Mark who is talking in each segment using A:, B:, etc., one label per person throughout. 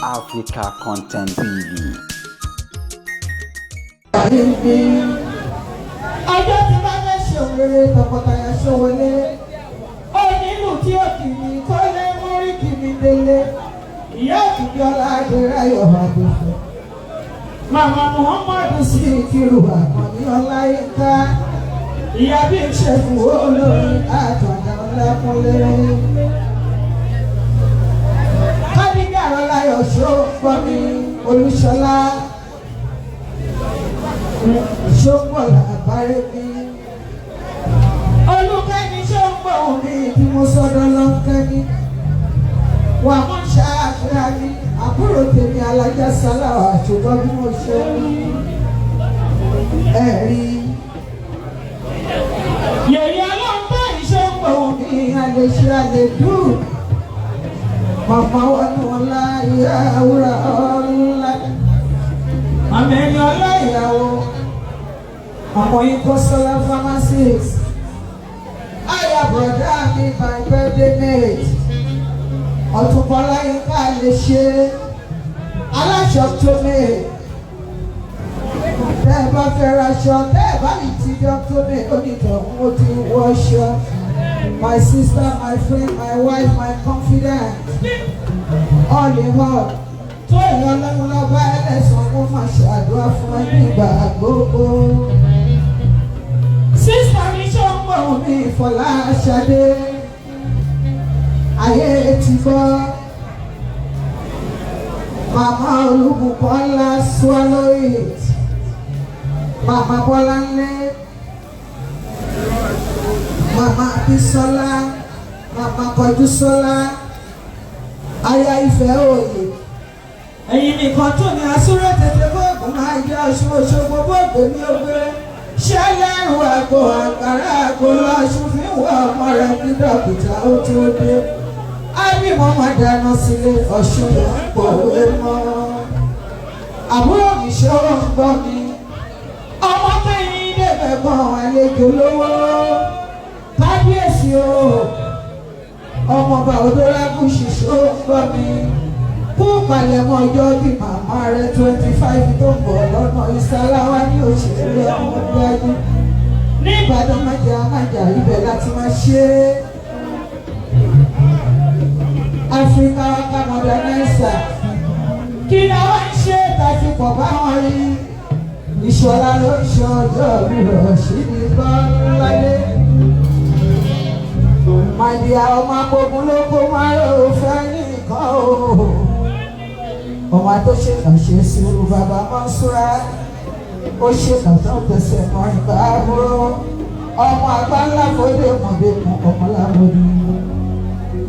A: Africa Content TV.
B: Ọjọ́ tí bá fẹ́ ṣe òrèrè tọkọtaya ṣòwòlé onílù tí ó kì mí kó lé mórí kì mí délé ìyá òkìkí ọlá adéráyọ̀ àdùfẹ́ màmá Muhammadu sí ìkírù àkànní ọláyínká ìyá bí ìṣẹ́fù olórin àtọ̀dá ọlákúnlé kádíjà ọláyọ̀ ṣó gbọ́mí olúṣọlá ṣóńgbọ̀lá àbárẹ́ mi. Olúkẹ́ni ṣóńgbọ̀ mi bí mo sọ́dọ̀ lọ́kẹ́ni. Wà mọ́ ṣáàfihàn mi, àbúrò tèmi alájà sálà àṣùgbọ́n bí mo ṣe ń ẹ̀rí. Yèyé ọlọ́pàá ìṣóńgbọ̀ mi àlèṣe àlèdú. Màmá wọnú ọlá ìyá àwúrà ọlá. Àmì ẹni ọlá ìyàwó ọmọ yìí kọ́ sọ́lá pharmacist àyà bọ̀dá mi my birthday mate ọ̀túnbọ̀lá yín ká lè ṣe aláṣọ tó mi tẹ́ ẹ bá fẹ́ raṣọ tẹ́ ẹ bá lè ti jọ tó mi onítọ̀hún ó ti wọṣọ my sister, my friend, my wife, my confidant, all in all tó ìyá ọlọ́run lọ́ba ẹlẹ́sàn-án kó máa ṣàdúrà fún ẹ nígbà gbogbo. Sísá mi ṣó ń gbọ́ mi Fọláṣadé ayé ti gbọ́ màmá Olúbùkọ́lá swallow it màmá Bọ́láńlé màmá Bísọ́lá màmá Kọjúsọ́lá aya Ifẹ̀ òye ẹ̀yin nìkan tó ní asúré tètè bóògùn máa jẹ́ Ọ̀ṣun Òṣogbo bóògùn ní ogbé ṣẹlẹ́rù àgbo àgbàrá àgbo lọ́ṣun fi ń wọ ọmọ rẹ̀ ní dókítà ó tó dé ábìmọ̀ máa dáná sílé Ọ̀ṣun ló ń pòwe mọ́ àbúrò mi ṣe ó ń gbọ́ mi ọmọ kẹ́yìn débẹ̀ gan àlejò lówó kábíyèsí o ọmọọba odòlágùsì ṣe ó ń gbọ́ mi kú palẹ̀mọ́ ọjọ́ bí màmá rẹ̀ 25 tó ń bọ̀ lọ́nà ìsáláwá ní òṣèré ọmọ bíájú ní Ìbàdàn májà májà ibẹ̀ láti máa ṣe é Áfíríkà wákà mọ̀dánáísà kí ni àwọn ń ṣe tàbí pọ̀ báwọn rí Ìṣọ̀lá ló ń ṣe ọjọ́ mi rọ̀ sí ní Bọ́láńlé màdìyà ọmọ agbógun ló kó márùn-ún fẹ́ nìkan o ọmọ tó ṣe kàn ṣe sùúrù bàbá Mọ́ṣúra ó ṣe kàn tó tẹsẹ̀ mọ́ ìgbà àbúrò ọmọ àgbà ńlá fọdé mọ̀dé mọ̀ ọmọlábọ̀dé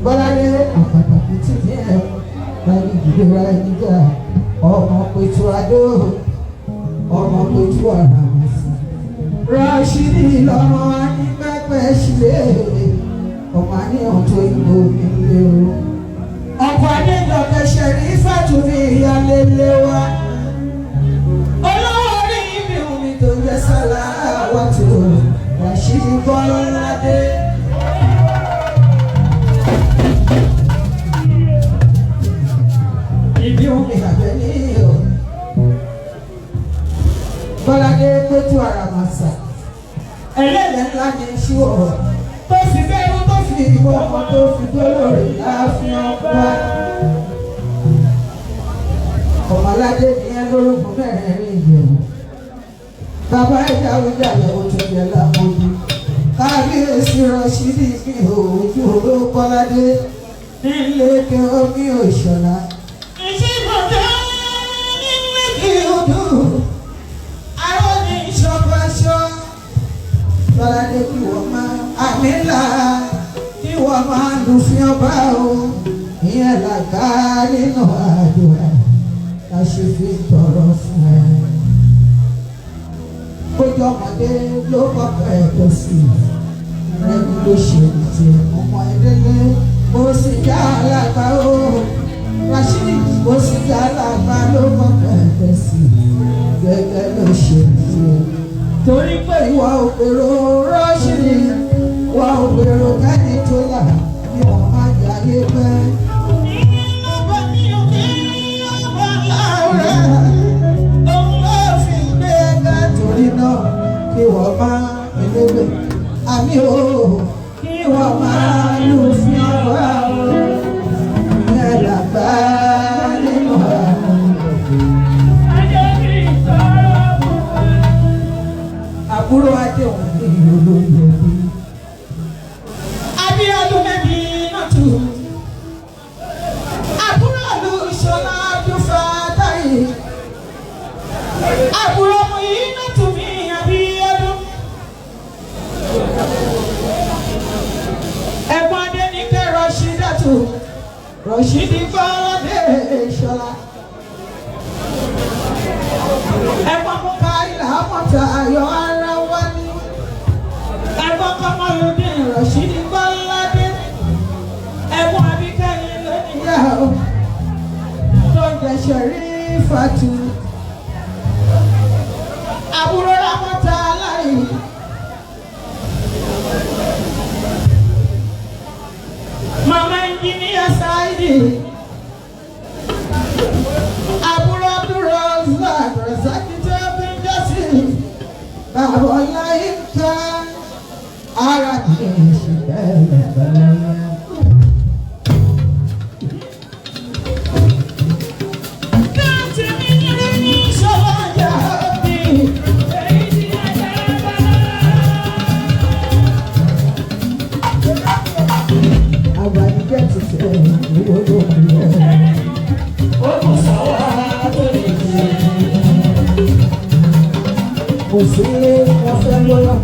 B: Bọ́láńlé àpàtàkì tì ní ẹ̀ lẹ́yìn ìdílé ẹni jà ọmọ pẹ̀tù adó ọmọ pẹ̀tù àràmọ̀sí Rashidi lọ́mọ ní pẹ́pẹ́ sílé ọmọ àníyàn tó ìbò mi lé o ọkọ̀ adéjọkẹ́ ṣẹ̀rí fàtúmí ìyálélé wa olówó orí mi ò ní tó jẹ́ sálá wà tó Rashidi Bọ́ládé. Ibi omi àbẹ̀ ní o Bọ́ládé péjú àràmàṣà ẹlẹ́lẹ̀ ńlá ní iṣu ọ̀rọ̀ tó fi bẹ́rù tó fi ìwọ ọmọ tó fi gbólórí láàfin ọba. Ọmọládé ní ẹ lórúkọ mẹ́rẹ̀ẹ̀rin ìyẹ̀wò. Bàbá ẹja oúnjẹ ó tún jẹ lámòdì. Kábíyèsí Rashidi fi òójú oró Bọ́ládé nílé kí omi òṣọlá. Ìṣègùn nílé kí odò. Arọ́ ní ìṣọ́gbàṣọ́. Bọ́ládé kí wọ́n máa àmì ńlá kí wọ́n máa lù fi ọba o ìyẹn làgá nínú àdúrà la ṣe fi tọrọ fún ẹ. Bójú ọmọdé ló kọ́kọ́ ẹ̀ tó sí rẹ́ni ló ṣe ti ọmọ ẹ̀dẹ́lẹ́ ó sì já alágbá o Rashidi ó sì já alágbá ló kọ́kọ́ ẹ̀ tó sí gẹ́gẹ́ ló ṣe ti torí pé ìwà òpèrò Rashidi wà òpèrò kẹ́ni tó là kí wọ́n má jayé pẹ́. Àmì o, kí wọ́n máa lù sí ọ̀rọ̀ o. Ìyẹn làgbà nínú àwọn. Àbúrò Adéhùn ní olóyè ẹbí. Abíọ́dún mẹ́bí náà tù. Àbúrò Olúṣọlá Dúfà táyì. Àbúrò Muyí náà tù mí Abíọ́dún. Ẹ̀gbọ́n Adéníkẹ́ Rọ̀ṣídàtù. Rọ̀ṣídì Gbọ́ládé Ṣọlá. Ẹ̀gbọ́n mú ká ilà mọ́ta ayọ̀ ara wá ní. Ẹ̀gbọ́n Kọ́mọlúdín Rọ̀ṣídì Gbọ́ládé. Ẹ̀gbọ́n Abíkẹ́yìn lóníyàwó. Tó ń jẹ́ Ṣẹ̀rífàtù. Àbúrò Rámọ́tà aláì. Màmá ẹnjìníà Sáìdì. Àbúrò Abdulrazak Razaki tó bí ń jásí. Bàbá Ọláyínká ara kì í ṣe bẹ́ẹ̀ bẹ́ẹ̀. Láti mi ní ní ìṣọ̀lá yàrá mi. Àbànújẹ́ ti tẹ̀ owó ló ń lọ. Ó kò sáwá tó lè jẹ. Kò sí wọ́n fẹ́ lọ́yọ̀.